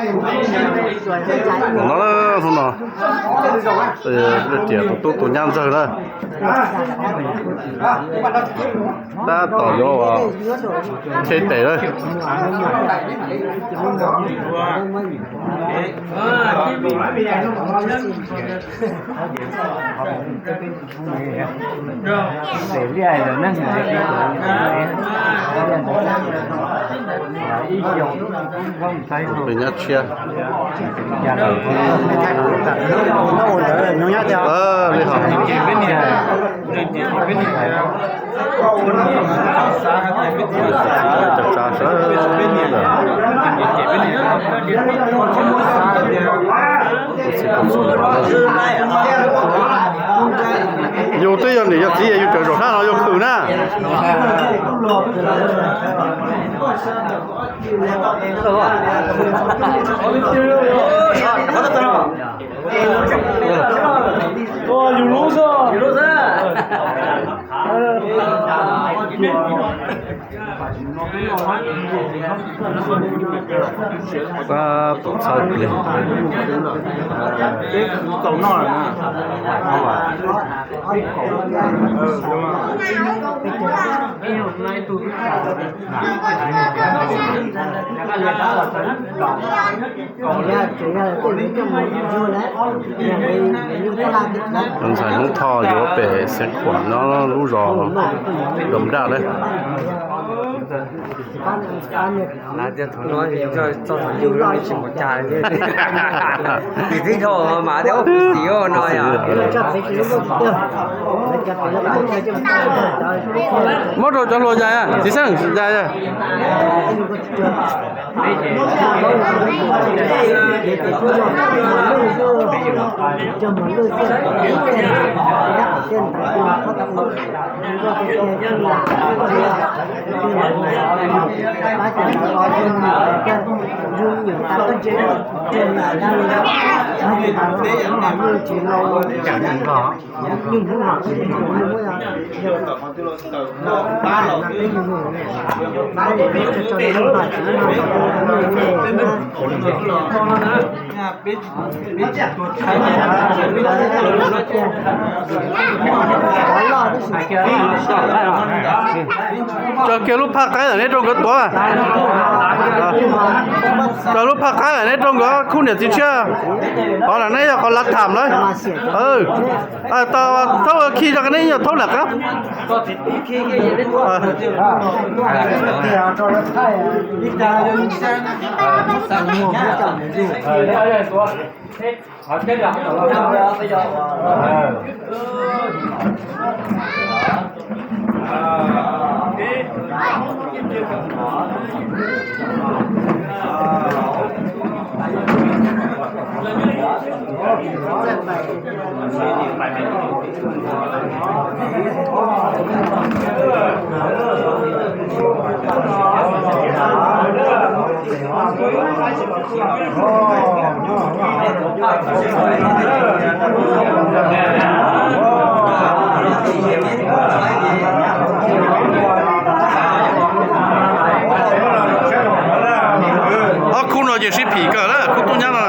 Hnub no, hnub no, tias tus tub tus nyab ntxawg na, tab tom yuav cheb tes lawm. Peb nyab tshiab. Li hov. Yus twb yog niam yog txiv es yus tseem zaum sab no yuav khwm na. Yus lub xwb. Tab tom txhawj plig. Ntxhais Hmoob Thoj yuav pem Xeev Khuam no lub zos Dom Daj lawm. Thaum no tsis mus cas li. Tim thib dhau mas tias ua xim no yom. Muab rau cov hluas yais, txiv xeej yais. Tso kiag lub phaj qaib ntawm neb rau nkawd tuav. Tso lub phaj qaib ntawm neb rau nkawd khub niam txiv tshiab. Qhov ntawm neb yog qhov lav tham lawm. Thaub khi rau neb yog thaub lam qab. Ob khub no ces sib phim kawg na, khub tub nyab no.